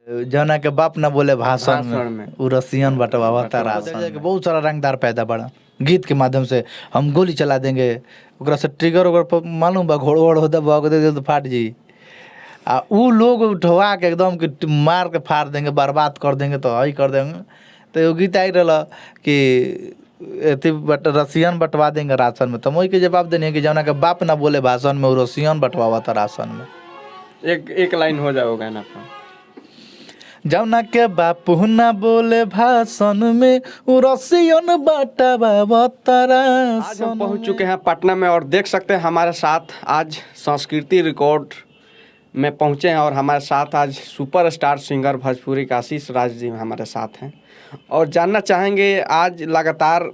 जौना के बाप ना बोले भाषण भाषण में में। उ रसियन बटवावा राशन के बहुत सारा रंगदार पैदा बड़ा गीत के माध्यम से हम गोली चला देंगे। ओकरा से ट्रिगर ओकर पर मालूम बा घोड़ वोड़ होता बा दे तो फाट जी आ उ लोग उठवा के एकदम कि मार के फाड़ देंगे, बर्बाद कर देंगे, तो हई कर देंगे। तो एगो गीत आई रहा कि अथी बट रसियन बंटवा देंगे राशन में, तो हम के जवाब देनी है कि जौना के बाप ना बोले भाषण में उ रसियन बंटवावा था राशन में। एक एक लाइन हो जाओ गाना पर। जौना के बापू ना बोले भाषण में उ रसियन बंटवावा आज हम पहुंच चुके हैं पटना में और देख सकते हैं हमारे साथ आज संस्कृति रिकॉर्ड में पहुंचे हैं और हमारे साथ आज सुपरस्टार सिंगर भोजपुरी का आशीष राज जी हमारे साथ हैं और जानना चाहेंगे आज लगातार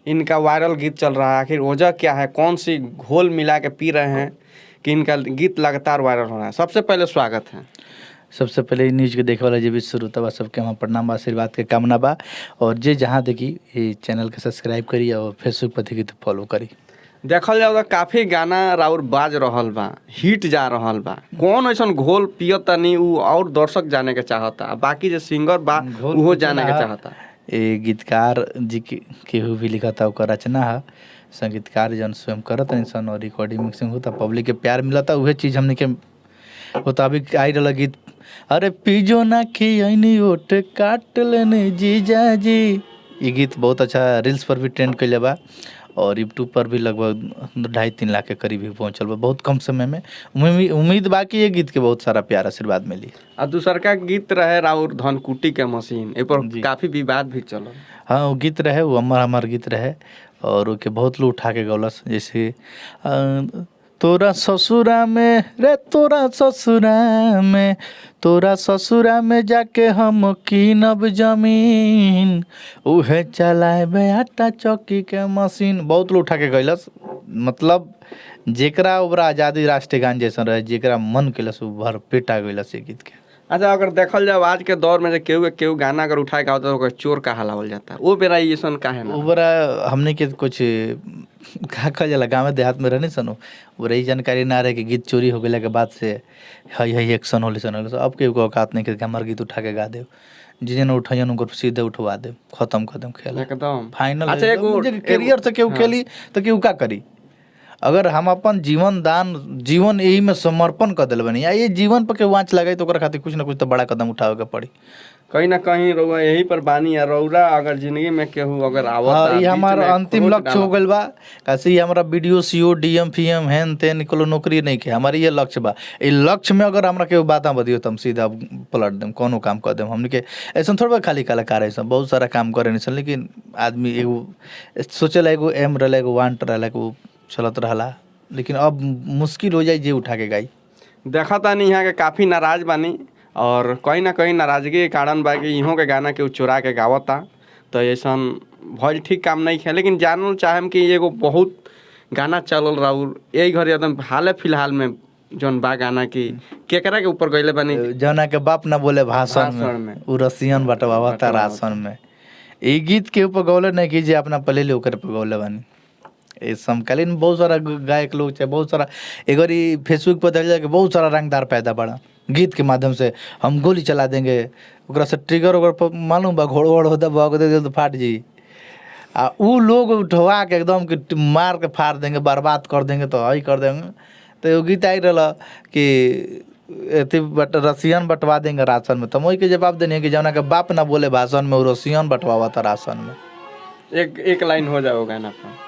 इनका वायरल गीत चल रहा है, आखिर वजह क्या है, कौन सी घोल मिला के पी रहे हैं कि इनका गीत लगातार वायरल हो रहा है। सबसे पहले स्वागत है। सबसे पहले ई न्यूज़ के देखे वाला जे भी श्रोता बा सबके हम प्रणाम बा, आशीर्वाद के कामना बा। और जे जहाँ देखी ये चैनल के सब्सक्राइब करी और फेसबुक पर देखी तो फॉलो करी। देखल जाओ तो काफ़ी गाना राउर बाज रहल बा, हिट जा रहल बा, कौन ऐसन घोल पियता नहीं उ और दर्शक जाने के चाहता, बाकी जो सिंगर बा घोल उहो कुछ जाने के ना। चाहता। ए गीतकार जी के केहू भी लिखता ओकर रचना है, संगीतकार जन स्वयं करत इंसान और रिकॉर्डिंग मिक्सिंग होता, पब्लिक के प्यार मिलता, उहे चीज़ हमने के होता। अभी आई रहा गीत अरे पीजो ना खियनी ओट काट लेने जीजा जी, ये गीत बहुत अच्छा रील्स पर भी ट्रेंड कैले बा और यूट्यूब पर भी लगभग 2.5-3 लाख के करीब भी पहुंचल बा बहुत कम समय में। उम्मीद बा कि ये गीत के बहुत सारा प्यार आशीर्वाद मिली। आ दूसर का गीत रहे राउर धनकुटी के मशीन, ए पर जी। काफ़ी विवाद भी चलल। हाँ, वो गीत रहे, वो अमर हमार गीत रहे और ओके बहुत लोग उठा के गौलस। जैसे तोरा ससुरा में रे तोरा ससुरा में, तोरा ससुरा में जाके हम कीनब जमीन, उहे चलाएबे आटा चक्की के मशीन। बहुत लोग उठा के गैलस, मतलब जेकरा ओकरा आज़ादी राष्ट्रीय गान जैसन रहे, जेकरा मन कैलस उ भर पेटा गैलस ये गीत के। अच्छा, अगर देखल जाओ आज के दौर में जो केहू के केहू गाना अगर उठा के आवता तो ओकर चोर कहा लावल जाता, वो बेरा ऐसन काहे ना? ओबरा हमने के कुछ का कहल जाला गाँव देहात में रहने सन, ओबरा ई जानकारी ना रहे कि गीत चोरी हो गया के बाद से हई हई एक्शन होले सन होले सन। अब केहू के औकात नहीं कि हमार गीत उठा के गा देव, जिन उठैन उनकर सीधे उठवा देव, खत्म कर देम खेल एकदम फाइनल। अच्छा, एगो करियर से केहू खेली तो केहू का करी। अगर हम अपन जीवन दान जीवन यही में समर्पण कर दिल बनी या ये जीवन पर केहू आँच लगाई तो ओकरा खातिर कुछ ना कुछ तो बड़ा कदम उठावे के पड़ी। कहीं ना कहीं रउआ यही पर बानी या रउरा अगर जिंदगी में केहू अगर आवता, हाँ, ये बीच हमार में अंतिम खरोंच लक्ष्य हो डालता। गइल बा। कैसे ये हमारा बीडीओ सीओ डीएम फीएम हेन तेन कोनो नौकरी नहीं के, हमारी ये लक्ष्य बा। ये लक्ष्य में अगर हमरा केहू बात ना बदियो तो हम सीधा पलट देम, कोनो काम कर देम। हमनी के ऐसा थोड़ा खाली कलाकार है, बहुत सारा काम करे नहीं सन, लेकिन आदमी एगो सोचेला, एगो एम रहला, एगो वांट रहला, एगो चलत रहला, लेकिन अब मुश्किल हो जाए जे उठा के गाई। देखा तानी यहाँ के काफ़ी नाराज बानी और कहीं ना कहीं नाराजगी के कारण बा कि इहों के गाना के चुरा के गावता, तो ऐसन भइल ठीक काम नहीं है। लेकिन जानल चाहेम कि एगो बहुत गाना चलल राउर यही घड़ी एकदम हाले फिलहाल में जौन बा गाना की केकरा के ऊपर गइले बानी, जौना के बाप ना बोले भाषण भाषण में में। उ रसियन बटवावा ता राशन में, ई गीत के ऊपर गौले नहीं कि जे अपना पहले ले ओकर पर गौले बानी। ए समकालीन बहुत सारा गायक लोग चाहे बहुत सारा एगो ई फेसबुक पर देखल जाए कि बहुत सारा रंगदार पैदा बड़ा गीत के माध्यम से हम गोली चला देंगे, ओकरा से ट्रिगर ओकर पर मालूम बा घोड़ वोड़ होता बा दे तो फाट जी आ उ लोग उठवा के एकदम कि मार के फाड़ देंगे, बर्बाद कर देंगे, तो हई कर देंगे। तो एगो गीत आई रहा कि अथी बट रसियन बंटवा देंगे राशन में, तो हम ओहि के जवाब देनी है कि जौना के बाप ना बोले भाषण में उ रसियन बंटवावा था राशन में। एक एक लाइन हो जाओ गाना पर।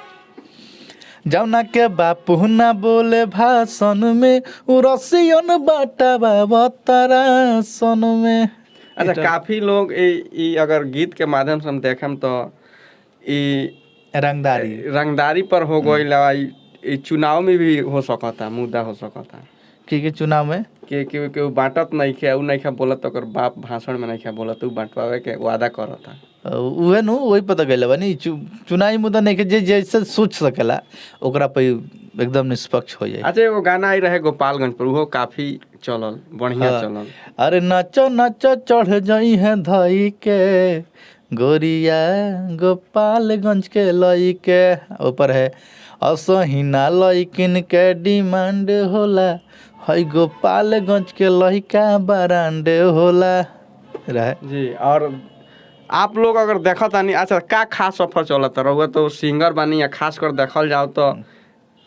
जौना के बापू ना बोले भाषण में उ रसियन बंटवावा ता राशन में। अच्छा, काफ़ी लोग ई अगर गीत के माध्यम से हम देखम तो ई रंगदारी रंगदारी पर हो गइल, ई चुनाव में भी हो सकता, मुद्दा हो सकता के चुनाव में के के के बांटत नहीं खे, उ नहीं खे बोलत, ओकर बाप भाषण में नहीं खे बोलत, उ बांटवावे के वादा करता। उहे नु वही पता गइल बानी चुनावी मुद्दा नहीं के जे जैसे सोच सकेला ओकरा पे एकदम निष्पक्ष हो जाए। अच्छा, एगो गाना आई रहे गोपालगंज पर, उहो काफ़ी चलल, बढ़िया चलल। अरे नाचो नाचो चढ़ जाई है धई के गोरिया गोपालगंज के लई के, ऊपर है असहिना लईकिन के डिमांड होला, हई गोपालगंज के लइका बरांडे होला। रहे। जी। और आप लोग अगर देखत तानी, अच्छा का खास ऑफर चलत रहुआ तो सिंगर बानी या खास कर देखल जाओ तो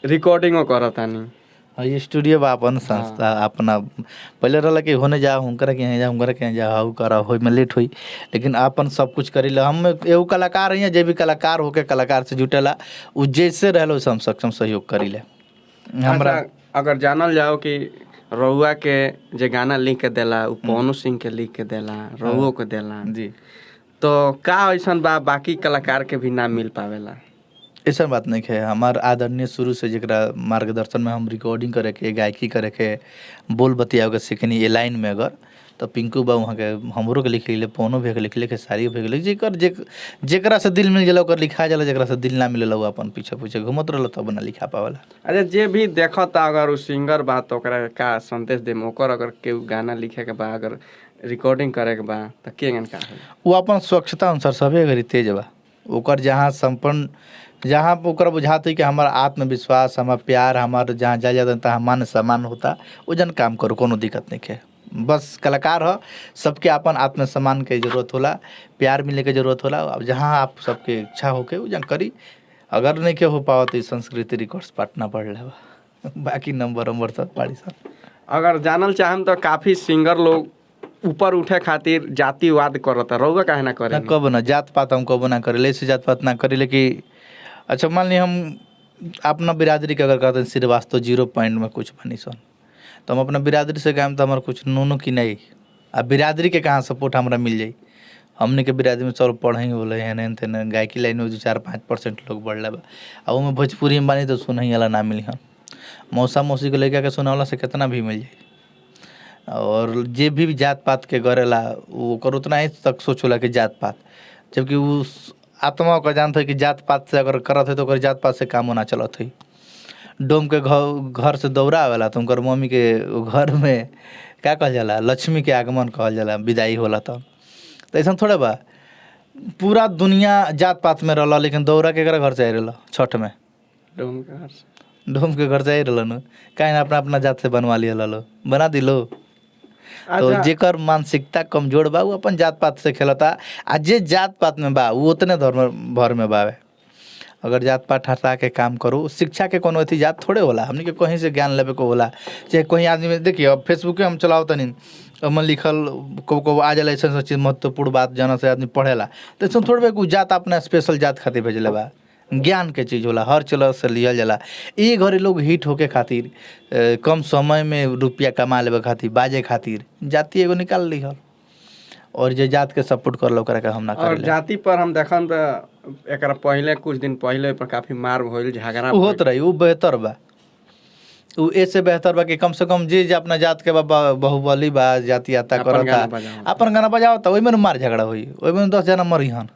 रिकॉर्डिंगो करत तानी। हाँ, ये स्टूडियो बा अपन संस्था अपना। पहले रहला कि होने जा हुनकरा के यहाँ जा हुनकरा के यहाँ जा हाउ करा होई में लेट होई, लेकिन अपन सब कुछ करीला। हम एगो कलाकार हैं, जे भी कलाकार होके कलाकार से जुटेला उ जैसे रहलो वैसे हम सक्षम सहयोग करीले। हमरा अच्छा, अगर जानल जाओ कि रउआ के जे गाना लिख के देला उ पवनो सिंह के लिख के देला, रउओ के देला, जी तो का ऐसन बा बाकी कलाकार के भी ना मिल पावेला? ऐसा बात नहीं है। हमार आदरणीय शुरू से जरा मार्गदर्शन में हम रिकॉर्डिंग करे के, गायकी करे के, बोल बतियावे के सीखनी ये लाइन में अगर तो पिंकू बा वहाँ के हमरो के लिख ले, पवनो भैया के लिख ले, खेसारी भैया के लिख, जेकर जे जेकरा से दिल मिल जाला ओकर लिखा जाला, जेकरा से दिल ना मिलेला उ अपन पीछे पीछे घूमत रहला तब ना लिखा पावेला। अच्छा, जे भी देखता अगर उ सिंगर बा तो ओकरा के का संदेश देम? ओकर अगर केहू गाना लिखे के बा, अगर रिकॉर्डिंग करे के बा तो केंगन का होई? वो अपन स्वच्छता अनुसार सभे घड़ी तेज बा। ओकर जहाँ संपन्न जहाँ ओकरा बुझात है कि हमार आत्मविश्वास, हमार प्यार, हमार जहाँ जाए जाता तहाँ मान सम्मान होता, वो जन काम करो, कोनो दिक्कत नहीं है। बस कलाकार ह सबके अपन आत्मसम्मान के जरूरत होला, प्यार मिले के जरूरत होला। अब जहाँ आप सबके इच्छा होके वो जन करी, अगर नहीं के हो पावत तो संस्कृति रिकॉर्ड्स पटना पढ़ ले बा। बाकी नंबर नंबर सब पाड़ी सब। अगर जानल चाहम तो काफी सिंगर लोग ऊपर उठे खातिर जातिवाद करता, रउआ काहे ना करे? ना कबो ना जात पात हम कबो ना करेले, ऐसे जात पात ना करेले कि अच्छा मान ली हम अपना बिरादरी के अगर कहते हैं श्रीवास्तव 0 पॉइंट में कुछ बनी सन, तो हम अपना बिरादरी से गायम तो हमारा कुछ नूनो की नहीं। आ बिरादरी के कहाँ सपोर्ट हमरा मिल जाई? हमने के बिरादरी में चलो पढ़े बोले हेन हेन तेन गायकी लाइन में 2-4-5% लोग बढ़ले बा, आ ओमे भोजपुरी में बानी तो सुनही वाला ना मिली। हम मौसा मौसी के लड़का के सुनावला से कितना भी मिल जाई। और जे भी जात पात के करेला वो ओकर उतना ही तक सोच होला कि जात पात, जबकि उ आत्मा ओकर जानत है कि जात पात से अगर करत है तो ओकर जात पात से कामो ना चलत है। डोम के घर से दौरा आवेला तो उनकर मम्मी के घर में का कहल जाला, लक्ष्मी के आगमन कहल जाला, विदाई होला। तब तो ऐसा थोड़े बा पूरा दुनिया जात पात में रहला, लेकिन दौरा केकरा घर से आई रहला छठ में? डोम के घर से। डोम के घर से आई रहला नु, काहे ना अपना अपना जात से बनवा लिया लो, बना दिलो। तो अच्छा जेकर मानसिकता कमजोर बा वो अपन जात पात से खेलता, आ जे जात पात में बा वो उतने धर्म भर में बावे। अगर जात पात हटा के काम करो, शिक्षा के कोनो अथी जात थोड़े होला, हमनी के कहीं से ज्ञान लेवे को होला, चाहे कहीं आदमी में देखिए अब फेसबुक हम चलाओ तनी ओमे लिखल कबो कबो आ जाला ऐसा चीज महत्वपूर्ण बात जना से आदमी पढ़ेला, तो ऐसा थोड़े बा जात अपना स्पेशल जात खातिर भेजले बा। ज्ञान के चीज होला, हर चीज से लिहल जाला। ए घड़ी लोग हिट होके खातिर कम समय में रुपया कमा लेवे खातिर बाजे खातिर जाति एगो निकाल लिहल, और जे जात के सपोर्ट करल ओकरा के हम ना और करेले। जाति पर हम देखन तो एकरा पहले कुछ दिन पहले पर काफी मार भइल, झगड़ा उ होत रही, उ बेहतर बा, उ ऐसे बेहतर बा कि कम से कम जे जे अपना जात के बा बाहुबली बा जाति आता अपन करता गाना बजावता। अपन गाना बजावता, ओइमे न मार झगड़ा होई, ओइमे 10 जना मरी हन,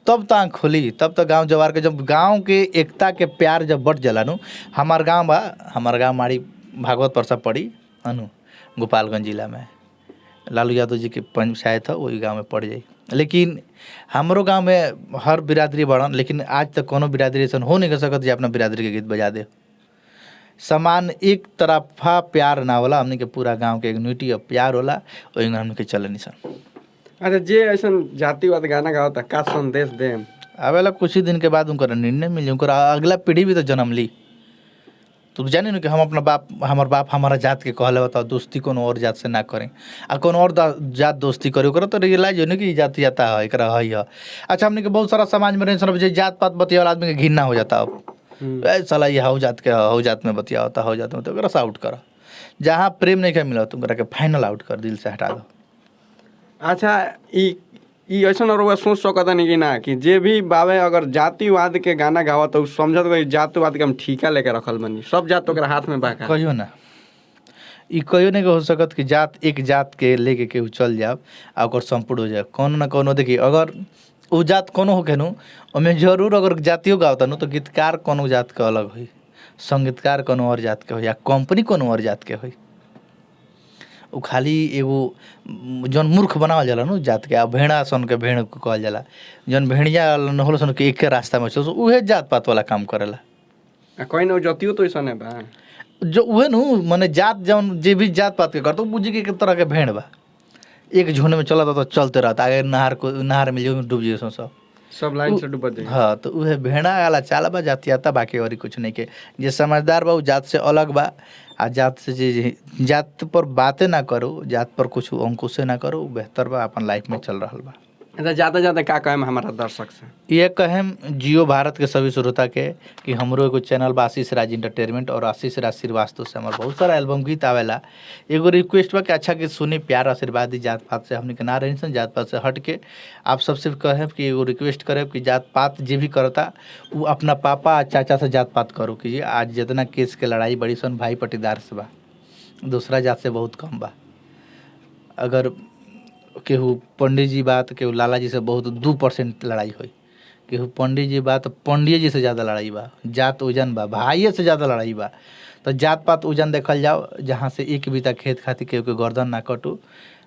तब तो आँख खुली, तब तो गांव जवार के जब गांव के एकता के प्यार जब बढ़ जाला नु। हमार गांव बा, हमार गांव माड़ी भागवत परसा पड़ी अनु गोपालगंज जिला में, लालू यादव जी के पंचायत है वही गांव में पड़ जाई। लेकिन हमरो गांव में हर बिरादरी बढ़न, लेकिन आज तक कोनो बिरादरी ऐसा हो नहीं सकत जे अपना बिरादरी के गीत बजा दे। समान एक तरफा प्यार ना होला, हमनी के पूरा गांव के यूनिटी और प्यार होला, ओही हमनी के चले निसन। अच्छा, जे ऐसन जातिवाद गाना गावता का संदेश देम? आवेला कुछ ही दिन के बाद उनकर निर्णय मिली, उनकर अगला पीढ़ी भी तो जन्म ली। तो जानी न कि हम अपना बाप, हमार बाप हमारा जात के कहले बताओ दोस्ती कोनो और जात से ना करें, आ कोनो और जात दोस्ती करे ओकरा तो रियलाइज होने कि जात जाता है एकरा है है। अच्छा, हमने के बहुत सारा समाज में रहे जे जात पात बतिया आदमी के घृणा हो जाता अब, ए साला ये हाउ जात के हाउ जात में बतिया होता, हाउ जात में, तो ओकरा से आउट कर। जहाँ प्रेम नहीं के मिला तो ओकरा के फाइनल आउट कर, दिल से हटा दो। अच्छा, ई ई ऐसन रउआ सोच सकता नहीं कि ना कि जे भी बावे अगर जातिवाद के गाना गावत तो समझत बा जातिवाद के हम ठीका लेके रखल बनी, सब जात ओकरा हाथ में बा का? कहियो ना, ई कहियो नहीं हो सकत कि जात एक जात के लेके केहू चल जाओ आ ओकर संपूर्ण हो जाए। कोनो ना कोनो देखिए अगर उ जात कोनो होखे नु, ओमे जरूर अगर जातियो गावता नु तो गीतकार कोनो जात के अलग होई, संगीतकार कोनो और जात के होई, या कंपनी कोनो और जात के होई। उ खाली एगो जौन मूर्ख बनावल जाला नु जात के, आ भेड़ा सन के भेड़ के कहल जाला, जौन भेड़िया होल सन के एके रास्ता में चल, उहे जात पात वाला काम करेला। आ कहीं ना जतियो तो ऐसने बा जो उहे नु माने जात जौन जे भी जात पात के करतो बुझी के एक तरह के भेड़ बा एक झुंड में चलता तो चलते रहता, आगे नहर को नहर में जो डूब जैसो सब सब लाइन से डूबत जाई। हाँ, तो उहे भेड़ा वाला चाल बा जातीयता, बाकी और कुछ नहीं के। जे समझदार बा उ जात से अलग बा, आ जात से जे जात पर बातें ना करो, जात पर कुछ अंकुशे ना करो, उ बेहतर बा, अपन लाइफ में चल रहल बा। अच्छा, ज़्यादा ज़्यादा का कहेम हमारा दर्शक से? ये कहेम जियो भारत के सभी श्रोता के कि हमरो एगो चैनल बा आशीष राज इंटरटेनमेंट और आशीष राज श्रीवास्तव से हमर बहुत सारा एल्बम गीत आवेला। एगो रिक्वेस्ट बा कि अच्छा गीत सुनी, प्यार आशीर्वाद दी, जात पात से हमनी के ना रही सन, जात पात से हट के आप सबसे कहेम कि एगो रिक्वेस्ट करेब कि जात पात जे भी करता उ अपना पापा आ चाचा से जात पात करो कि जे आज जितना केस के लड़ाई बड़ी सन भाई पटीदार से बा, दूसरा जात से बहुत कम बा। अगर केहू पंडित जी बा त केहू लाला जी से बहुत 2% लड़ाई होई, केहू पंडित जी बा त पंडिये जी से ज़्यादा लड़ाई बा, जात उजन बा, भाइये से ज़्यादा लड़ाई बा। तो जात पात उजन देखल जाओ, जहाँ से एक बीता खेत खातिर केहू के गर्दन ना कटू।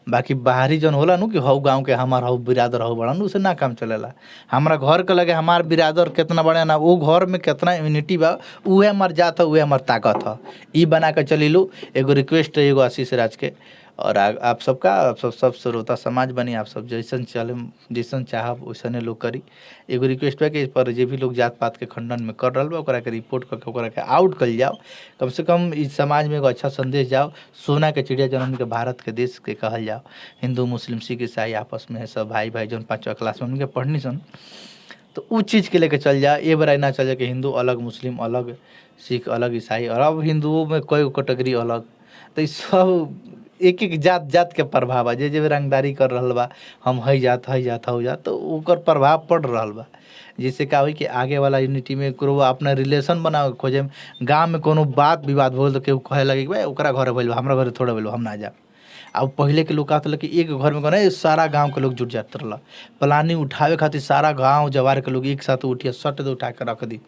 बाकी बाहरी जौन होला नु कि हऊ गाँव के हमार हऊ बिरादर हऊ बड़न, उसे ना काम चलेला। हमरा घर के लगे हमार बिरादर केतना बड़े ना, वो घर में केतना यूनिटी बा, उहे हमार जात ह, उहे हमार ताकत ह। ई बना के चलिलू। एगो रिक्वेस्ट है एगो आशीष राज के और आप सबका, आप सब सब श्रोता समाज बनी, आप सब जैसन चले जैसन चाहब वैसने लोग करी। एगो रिक्वेस्ट बा कि इस पर जे भी लोग जात पात के खंडन में कर रहल बा ओकरा के रिपोर्ट करके ओकरा के आउट कइल जाओ। कम से कम इस समाज में एगो अच्छा संदेश जाओ, सोना के चिड़िया जौन हमनी के भारत के देश के कहल जाओ, हिंदू मुस्लिम सिख ईसाई आपस में सब भाई भाई जौन पाँचवा क्लास में हमनी के पढ़नी सन, तो उ चीज़ के लेके चल जाए। ये बराई ना चल जाए कि हिंदू अलग मुस्लिम अलग सिख अलग ईसाई, और अब हिंदुओं में कई गो कैटेगरी अलग, तो ई सब एक एक जात जात के प्रभाव बा। जे जे रंगदारी कर रहल बा, हम हई जात हई जात हऊ जात, तो ओकर प्रभाव पड़ रहल बा। जैसे का होई कि आगे वाला यूनिटी में केकरो अपना रिलेशन बनावे के खोजे, गाँव में कोनो बात विवाद होल तो केहू कहे लगे कि भाई ओकरा घरे भइल बा, हमरा घरे थोड़े भइल बा, हम ना जाब। अब पहिले के लोग का कि एक घर में कहे सारा गांव के लोग जुट जात रहल, प्लानिंग उठावे खातिर सारा गांव जवार के लोग एक साथ उठिया सट दे उठा के रख दी।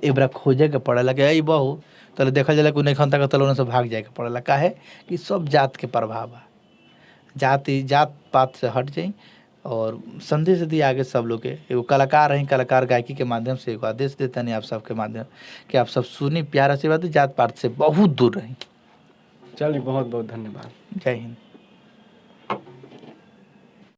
एक बार खोजे के पड़ेला कि अई बहू तले देखल जाला कि नहीं खनता के तले से भाग जाए के पड़ेला। काहे कि सब जात के प्रभाव बा, जाति जात पात से हट जाई और संदेश दी आगे सब लोग के। एगो कलाकार हैं, कलाकार गायकी के माध्यम से एगो आदेश देता नहीं आप सबके माध्यम कि आप सब सुनी प्यार आशीर्वाद दी, जात पात से बहुत दूर रही। चलिए, बहुत बहुत धन्यवाद। जय हिंद।